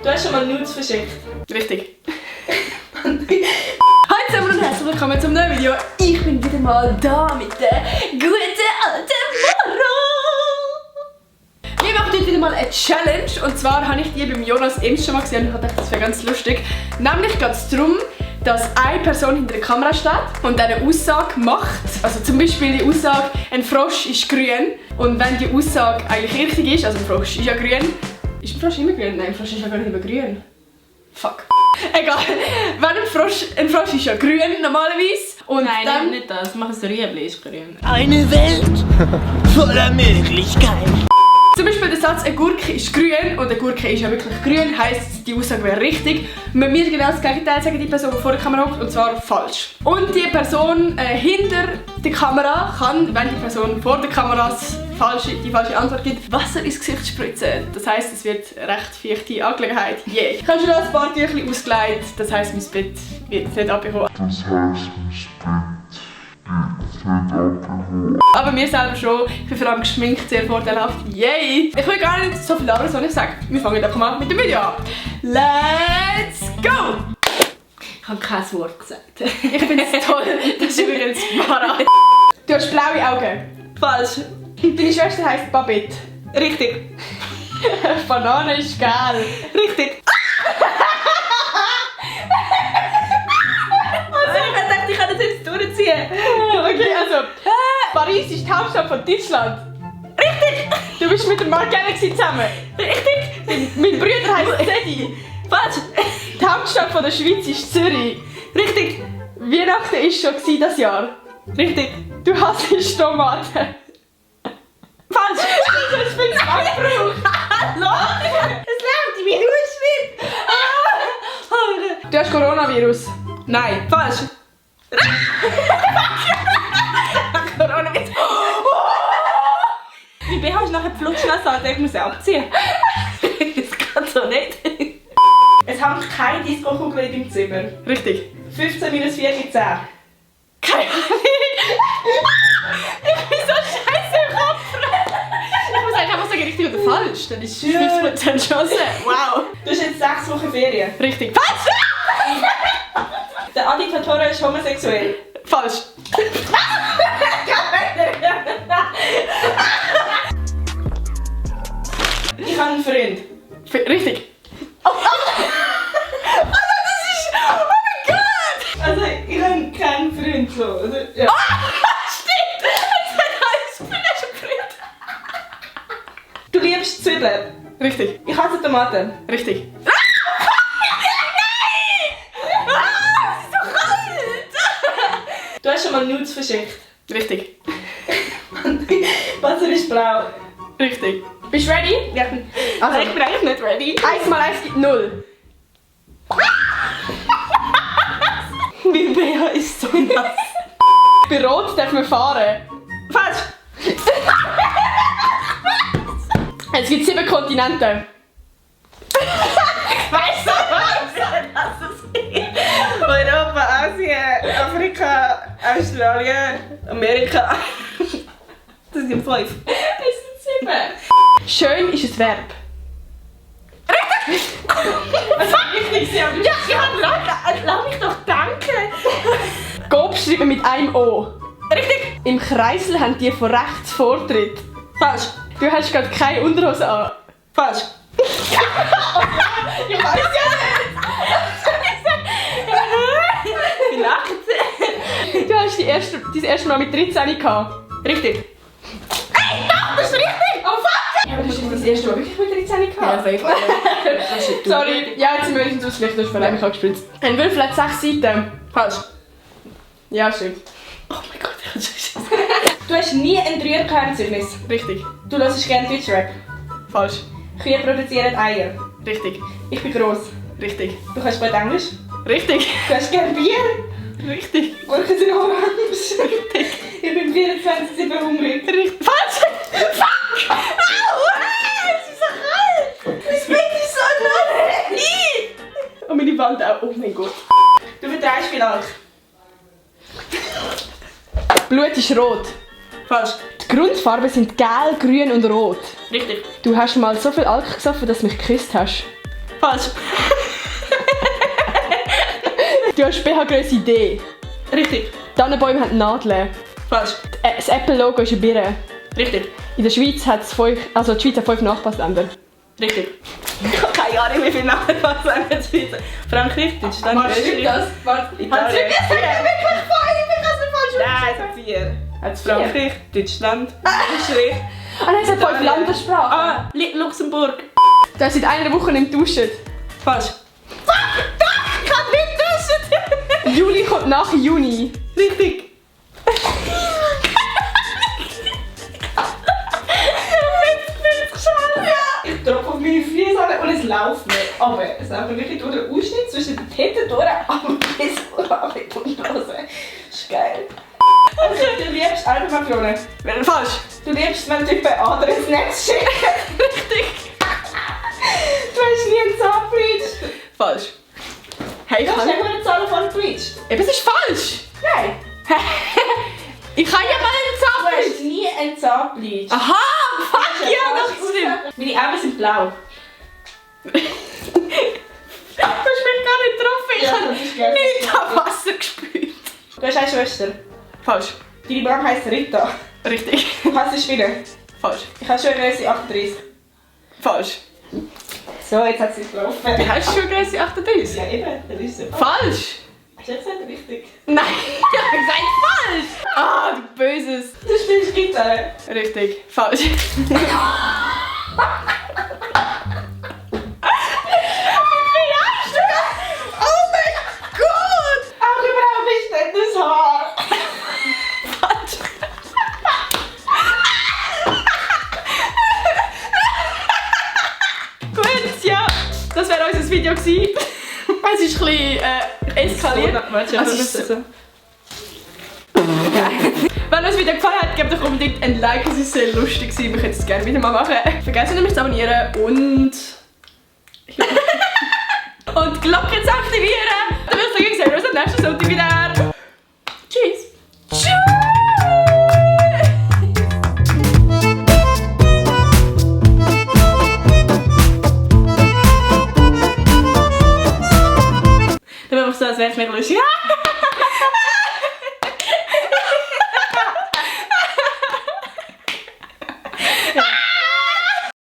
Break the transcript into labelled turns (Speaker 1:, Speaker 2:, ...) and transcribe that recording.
Speaker 1: Du hast schon mal Nudes verschickt.
Speaker 2: Richtig. Hallo zusammen und herzlich willkommen zum neuen Video. Ich bin wieder mal da mit der guten alten Mara. Wir machen heute wieder mal eine Challenge. Und zwar habe ich die beim Jonas Ems schon mal gesehen und ich dachte, das wäre ganz lustig. Nämlich geht es darum, dass eine Person hinter der Kamera steht und eine Aussage macht. Also zum Beispiel die Aussage, ein Frosch ist grün. Und wenn die Aussage eigentlich richtig ist, also ein Frosch ist ja grün. Ist ein Frosch immer grün? Nein, ein Frosch ist ja gar nicht immer grün. Fuck. Egal. Wenn ein Frosch ist ja grün normalerweise. Und
Speaker 1: Nein,
Speaker 2: dann...
Speaker 1: nicht das. Mach ein Rüebli ist grün.
Speaker 3: Eine Welt voller Möglichkeiten.
Speaker 2: Zum Beispiel der Satz, eine Gurke ist grün und eine Gurke ist ja wirklich grün, heisst, die Aussage wäre richtig. Wir müssen genau das Gegenteil sagen, die Person, die vor der Kamera hockt, und zwar falsch. Und die Person hinter der Kamera kann, wenn die Person vor der Kamera die falsche Antwort gibt, Wasser ins Gesicht spritzen. Das heisst, es wird eine recht feuchte Angelegenheit. Yeah. Ich habe schon ein paar Tücher ausgelegt, das heisst, mein Bett wird nicht abgehoben. Aber wir selber schon. Ich bin vor allem geschminkt, sehr vorteilhaft. Yay! Ich will gar nicht so viel labern, sondern ich sage, wir fangen einfach mal mit dem Video an. Let's go!
Speaker 1: Ich habe kein Wort gesagt.
Speaker 2: Ich finde es toll, das ist übrigens Mara. Du hast blaue Augen.
Speaker 1: Falsch.
Speaker 2: Deine Schwester heisst Babette.
Speaker 1: Richtig.
Speaker 2: Banane ist geil.
Speaker 1: Richtig. Ich dachte, ich kann das jetzt durchziehen.
Speaker 2: Okay, also. Paris ist die Hauptstadt von Deutschland.
Speaker 1: Richtig.
Speaker 2: Du bist mit dem Mark Galaxy zusammen.
Speaker 1: Richtig.
Speaker 2: Mein Bruder heisst Teddy.
Speaker 1: Falsch.
Speaker 2: Die Hauptstadt von der Schweiz ist Zürich.
Speaker 1: Richtig.
Speaker 2: Weihnachten war schon das Jahr.
Speaker 1: Richtig.
Speaker 2: Du hasst Tomaten.
Speaker 1: Falsch.
Speaker 2: Das ist für den Abbruch.
Speaker 1: Hallo? Es läuft, ich bin nur schwitz.
Speaker 2: Du hast Coronavirus.
Speaker 1: Nein. Falsch. Coronavirus. Wie BH ist nachher flutschnass, also ich muss sie abziehen. Das geht so nicht. Es hängt keine Disco-Kugel in deinem Zimmer.
Speaker 2: Richtig.
Speaker 1: 15 minus 4 gibt 10.
Speaker 2: Keine Ahnung. Ich bin so scheiße im Kopf. Ich muss eigentlich einfach sagen, richtig oder falsch. Dann ist 50% Chance. Wow.
Speaker 1: Du hast jetzt 6 Wochen Ferien.
Speaker 2: Richtig. Falsch!
Speaker 1: Der Adi Katora ist homosexuell.
Speaker 2: Falsch.
Speaker 1: Ich habe einen Freund.
Speaker 2: Richtig. Oh mein Gott!
Speaker 1: Also, ich habe keinen Freund. So. Also, ja.
Speaker 2: Stimmt! Ich bin schon Freund.
Speaker 1: Du liebst Zwiebeln.
Speaker 2: Richtig.
Speaker 1: Ich hasse Tomaten.
Speaker 2: Richtig.
Speaker 1: Du hast schon mal Nudes verschickt.
Speaker 2: Richtig.
Speaker 1: Wasser ist blau.
Speaker 2: Richtig. Bist du ready?
Speaker 1: Ja.
Speaker 2: Also,
Speaker 1: Ich bin eigentlich nicht ready.
Speaker 2: 1 mal 1 gibt 0.
Speaker 1: Mein BH ist so nass.
Speaker 2: Bei Rot darf man fahren.
Speaker 1: Falsch.
Speaker 2: Es gibt 7 Kontinente.
Speaker 1: Weißt du was es gibt? Europa, Asien, Afrika, Australien, Amerika. Das sind 5.
Speaker 2: Es sind 7. Schön ist ein Verb.
Speaker 1: Richtig, sie haben... Ja, lass mich doch danken.
Speaker 2: Gob schreiben mit einem O.
Speaker 1: Richtig.
Speaker 2: Im Kreisel haben die von rechts Vortritt.
Speaker 1: Falsch.
Speaker 2: Du hast gerade keine Unterhose an.
Speaker 1: Falsch.
Speaker 2: Ich weiß ja nicht.
Speaker 1: Wie lacht
Speaker 2: Du hast dein erste Mal mit 13 gehabt.
Speaker 1: Richtig. Hey, doch, das ist richtig. Oh fuck.
Speaker 2: Ja, aber das ist das erste Mal wirklich mit 13 gehabt.
Speaker 1: Ja,
Speaker 2: Sorry, ja, jetzt müssen wir uns ausgleichen, du hast verletzt mich angespritzt. Ein Würfel hat 6 Seiten.
Speaker 1: Falsch.
Speaker 2: Ja, stimmt.
Speaker 1: Oh mein Gott, ich kann schon Du hast nie ein Dreierkernzeugnis.
Speaker 2: Richtig.
Speaker 1: Du hörst gerne Deutschrap.
Speaker 2: Falsch.
Speaker 1: Kühe produzieren Eier.
Speaker 2: Richtig.
Speaker 1: Ich bin gross.
Speaker 2: Richtig.
Speaker 1: Du kannst gut Englisch.
Speaker 2: Richtig.
Speaker 1: Du hast gerne Bier.
Speaker 2: Richtig.
Speaker 1: Gurken sind orange. Ich bin 24/7 hungrig.
Speaker 2: Richtig. Falsch! Fuck! Au! Es ist so kalt!
Speaker 1: Mein Bett ist so nass.
Speaker 2: Und meine Wand auch. Oh mein Gott.
Speaker 1: Du vertreibst viel Alk.
Speaker 2: Blut ist rot.
Speaker 1: Falsch.
Speaker 2: Die Grundfarben sind gelb, grün und rot.
Speaker 1: Richtig.
Speaker 2: Du hast mal so viel Alk gesoffen, dass du mich geküsst hast.
Speaker 1: Falsch.
Speaker 2: Du hast BH-Größe D.
Speaker 1: Richtig.
Speaker 2: Tannenbäume haben Nadeln.
Speaker 1: Falsch.
Speaker 2: Das Apple-Logo ist eine Birne.
Speaker 1: Richtig.
Speaker 2: In der Schweiz hat es 5, also die Schweiz hat 5 Nachbarländer.
Speaker 1: Richtig. Ich habe keine Ahnung, wie viele Nachbarländer in der Schweiz. Frankreich, Deutschland, Österreich,
Speaker 2: Warte,
Speaker 1: Italien.
Speaker 2: Ich kann es nicht falsch
Speaker 1: Nein, es hat 4.
Speaker 2: Hat
Speaker 1: Frankreich, Deutschland, Österreich.
Speaker 2: Ah nein, es hat 5 Landessprachen.
Speaker 1: Ah, Luxemburg.
Speaker 2: Du hast seit einer Woche nicht duschen.
Speaker 1: Falsch.
Speaker 2: Ich kann nicht duschen! Juli kommt nach Juni.
Speaker 1: Richtig. Ich tropfe auf meine Füße an und es läuft nicht. Aber es läuft wirklich durch den Ausschnitt zwischen den Titten durch, aber bis auf die Unterhose. Das ist geil. Also, du liebst Alpenmakronen.
Speaker 2: Falsch.
Speaker 1: Du liebst, wenn du bei anderen Snacks schickst.
Speaker 2: Richtig.
Speaker 1: Du hast nie einen Zahn gebleached.
Speaker 2: Falsch. Hey,
Speaker 1: Du
Speaker 2: ich
Speaker 1: hast
Speaker 2: kann...
Speaker 1: nicht mal einen Zahn davon gebleached.
Speaker 2: Eben, es ist falsch.
Speaker 1: Nein.
Speaker 2: Ich kann ja mal einen
Speaker 1: Du
Speaker 2: Zahn...
Speaker 1: hast nie einen Zahn gebleached.
Speaker 2: Aha, fuck ja, das stimmt.
Speaker 1: Meine Augen sind blau.
Speaker 2: Du hast mich gar nicht getroffen. Ich
Speaker 1: Ja,
Speaker 2: habe
Speaker 1: das ist geil.
Speaker 2: nicht am Wasser gespült.
Speaker 1: Du hast eine Schwester.
Speaker 2: Falsch.
Speaker 1: Deine Mom heisst Rita.
Speaker 2: Richtig.
Speaker 1: Du hast Spinnen.
Speaker 2: Falsch.
Speaker 1: Ich habe schon Größe 38.
Speaker 2: Falsch.
Speaker 1: So, jetzt hat sie gelaufen.
Speaker 2: Du hast schon Größe 38.
Speaker 1: Ja, eben, dann ist sie.
Speaker 2: Falsch.
Speaker 1: Hast du jetzt gesagt, richtig?
Speaker 2: Nein, ich habe gesagt falsch. Ah, du Böses.
Speaker 1: Du spielst Gitarre.
Speaker 2: Richtig. Falsch. Oh mein Gott!
Speaker 1: Augenbrauen bist nicht das Haar.
Speaker 2: Falsch. Gut, ja, das wäre unser Video gewesen. Es ist ein bisschen eskaliert.
Speaker 1: Warte,
Speaker 2: Also,
Speaker 1: ich
Speaker 2: es ist
Speaker 1: so.
Speaker 2: Wenn euch das Video gefallen hat, gebt doch unbedingt ein Like, es ist sehr lustig gewesen. Wir können es gerne wieder mal machen. Vergesst nicht zu abonnieren und... und die Glocke zu aktivieren. Dann würde ich sagen, wir sehen uns am nächsten Sonntag wieder. Tschüss. Tschüss.
Speaker 1: Dann machen wir so, als wäre es mega lustig.